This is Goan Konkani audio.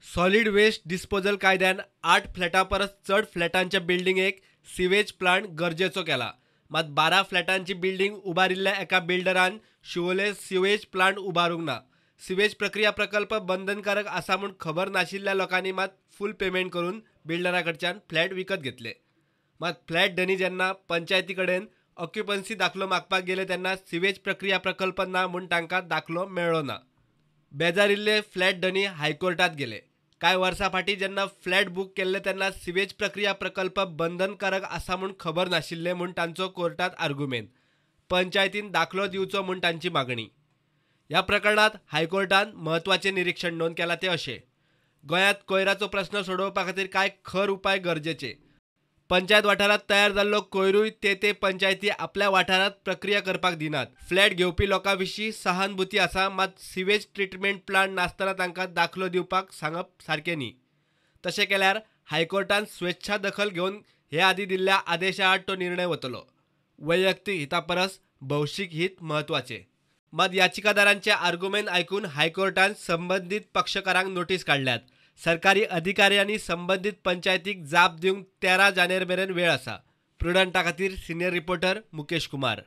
सॉलिड वेस्ट डिस्पोजल कायद्यान 8 फ्लॅटां परस चड फ्लॅटांच्या बिल्डिंगेक सिवेज प्लांट गरजेचो केला. मात 12 फ्लॅटांची बिल्डिंग उबारिल्ल्या एका बिल्डरान शिवोले सिवेज प्लांट उबारूंक ना. सिवेज प्रक्रिया प्रकल्प बंधनकारक आसा म्हूण खबर नाशिल्ल्या लोकांनी मात फूल पेमेंट करून बिल्डरा कडच्यान फ्लॅट विकत घेतले. मात फ्लॅट धनी जेन्ना पंचायती कडेन ऑक्युपन्सी दाखलो मागपाक गेले तेन्ना सिवेज प्रक्रिया प्रकल्प ना म्हूण तांकां दाखलो मेळ्ळो ना. बेजारिल्ले फ्लॅट धनी हायकोर्टात गेले. कांय वर्सां फाटीं जेन्ना फ्लॅट बूक केल्ले तेन्ना सिवेज प्रक्रिया प्रकल्प बंधनकारक आसा म्हूण खबर नाशिल्लें म्हूण तांचो कोर्टात आर्गुमेंत. पंचायतीन दाखलो दिवचो म्हूण तांची मागणी. ह्या प्रकरणात हायकोर्टान म्हत्वाचें निरीक्षण नोंद केलां तें अशें: गोंयांत कोयराचो प्रस्न सोडोवपा खातीर कांय खर उपाय गरजेचे. पंचायत वाठारांत तयार जाल्लो कोयरूय ते ते पंचायती आपल्या वाठारांत प्रक्रिया करपाक दिनात. फ्लॅट घेवपी लोकां विशीं सहानुभूती आसा, मात सिवेज ट्रिटमेंट प्लांट नासतना तांकां दाखलो दिवपाक सांगप सारकें न्ही. तशें केल्यार हायकोर्टान स्वेच्छा दखल घेवन हे आदीं दिल्ल्या आदेशा आड तो निर्णय वतलो. वैयक्तीक हिता परस भौशीक हित म्हत्वाचें. मात याचिकादारांचे आर्गुमेंत आयकून हायकोर्टान संबंदीत पक्षकारांक नोटीस काडल्यात. सरकारी अधिकाऱ्यांनी संबंदीत पंचायतीक जाप दिवंक 13 जानेर मेरेन वेळ आसा. प्रुडंटा खातीर सिनियर रिपोर्टर मुकेश कुमार.